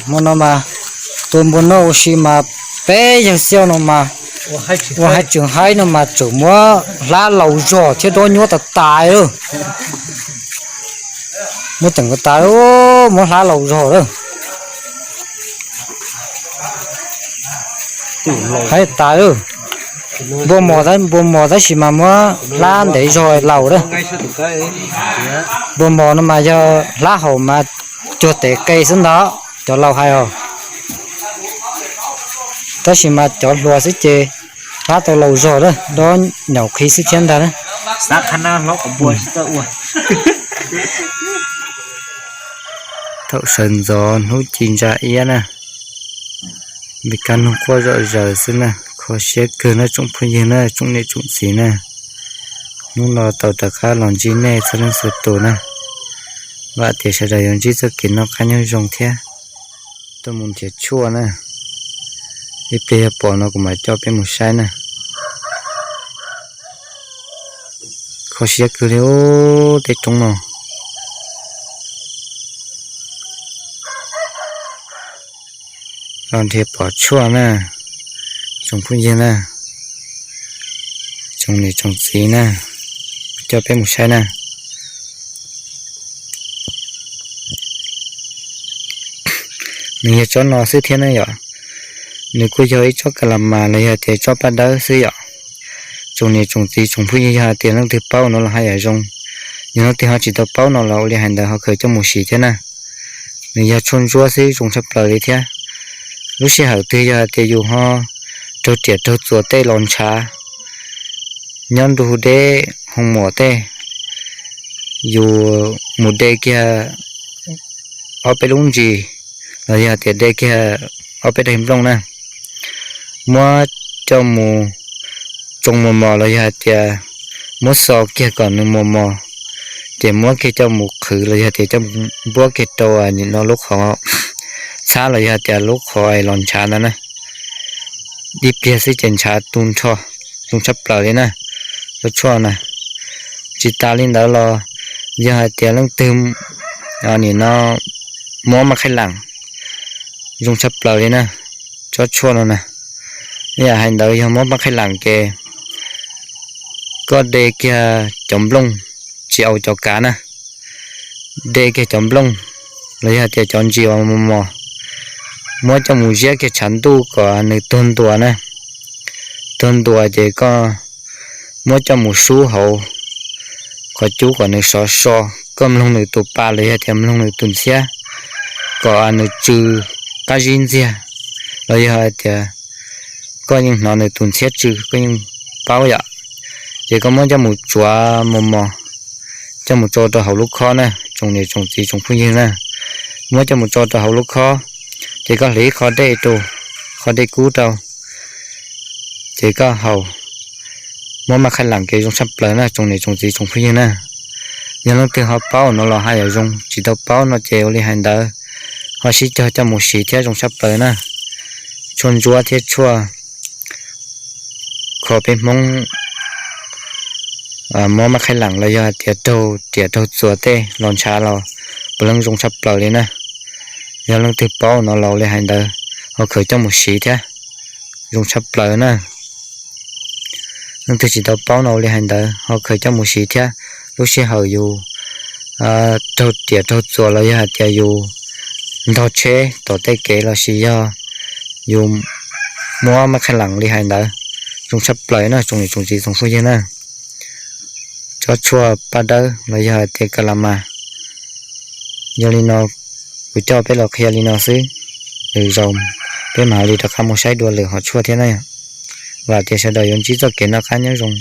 Hmo no mas tua npua noj ua si mas peb yawg Xiauj no mas ua hais tseem haib no mas tseem muab hlab laus zog thiab dob nyuab tas tas lawm. Muab teem ko tas, muab hlab laus zog lawm. Haib tas lawm. Npua mos, npua mos tab sis mas muab hlab ntev zog laus lawm. Npua mos no mas yog hlab haum mas cuag tev qe xwb ntag, cov laus hais os. Tab sis mas cov hluas xwb ces hlab tau laus zog lawm, dob nyaum qhi xwb thiab ntag na. Thaum sawv ntxov hnub ci ntsa iab na, npis kab noog quaj zom zaws xwb na, kho siab kawg na tsoom phooj ywg na, tsoom niam tsoom txiv na. Hnub no tau rov qab los ntsib nej txhua leej txhua tus na, vam tias sawv daws yuav ntsib txoj kev noj qab nyob zoo thiab tuaj mus nrhiav tshuaj na. Ib pliag yog pom no kuv mam coj peb mus saib na. Kho siab kawg li os, tej roob no los nrhiav pom tshuaj na, tsoom phooj ywg na, tsoom niam tsoom txiv na, coj peb mus saib na. Nws yog tsob no xwb thiab na yom. Nws kuj yog ib tsob ka la mas los yog tias tsob paj dawb xwb yom. Tsoom niam tsoom txiv tsoom phooj ywg yog hais tias leej twg paub no los haj yam zoo. Yog leej twg ho tsis tau paub no los ua li hais ntawd ho khaws coj mus siv thiab na. Nws yog tshuaj ntsuab xwb zoo tshaj plaws li thiab. Lub sij hawm twg yog hais tias yus ho raug riam raug txuas tej los ntshav, nyob ntu deb hoo muam tej, yus mus de kiag ob peb lub ntsis los yog tias de kiag ob peb daim nplooj na, muab coj mus tsoo mos mos los yog hais tias muab xo kiag kom nws mos mos, ces muab kiag coj mus qhwv los yog tias coj mus npuab kiag rau nim no lub qhov txhab los yog tias lub qhov los ntshav ntawd na. Ib pliag xwb ces ntshav tu nrho, zoo tshaj plaws li na, tsob tshuaj na. Tsis tas li ntawd los yog hais tias leej twg nim no muab maj qhaib lam, zoo tshaj plaws li na, tsob tshuaj no na. Yam hais ntawd yog muab maj qhaib lam ces koj de kiag cov nplooj, tsis au cov kav na, de kiag cov nplooj los yog tias cov ntsis uas mos mos, muab coj mus ziab kiag tshav ntuj kom nws tuag ntuas na. Tuag ntuas ces koj muab coj mus sub hauv qhov cub kom nws sov so, koj mloog nws tus pa los yog tias mloog nws tus ntxhiab kom nws tsw qab zib ntxiag, los yog hais tias koj yeej hnov nws tus ntxhiab tsw koj yeej paub yom. Ces koj muab coj mus tsuav mos mos, coj mus tso rau hauv lub khob na, tsoom niam tsoom txiv tsoom phooj ywg na. Muab coj mus tso rau hauv lub khob, ces koj hliv qho dej rau, qho dej kub rau, ces koj haus, muab maj qhaib lam ces zoo tshaj plaws na tsoom niam tsoom txiv tsoom phooj ywg na. Yog leej twg ho paub no los haj yam zoo, tsis tau paub no ces ua li hais ntawd ho sib cog coj mus siv thiab zoo tshaj plaws na. Tshuaj ntsuab thiab tshuaj kho peb Hmoob muab maj qhaib lam los yog hais tias raug riam raug txuas tej los ntshav los puav leej zoo tshaj plaws li na. Yog leej twg paub no los ua li hais ntawd ho khaws coj mus siv thiab, zoo tshaj plaws na. Leej twg tsis tau paub no ua li hais ntawd ho khaws coj mus siv thiab. Lub sij hawm yus raug riam raug txuas los yog hais tias yus ntog tsheb tom tej kev los sis yog yus muab maj qhaib lam li hais ntawd, zoo tshaj plaws na tsoom niam tsoom txiv tsoom phooj ywg na. Tsob tshuaj paj dawb los yog hais tias ka la mas. Yog li no kuv coj peb los qhia li no xwb, lwm zaus peb mam li rov qab mus saib dua lwm hom tshuaj thiab na. Vam tias sawv daws yuav ntsib txoj kev noj qab nyob zoo.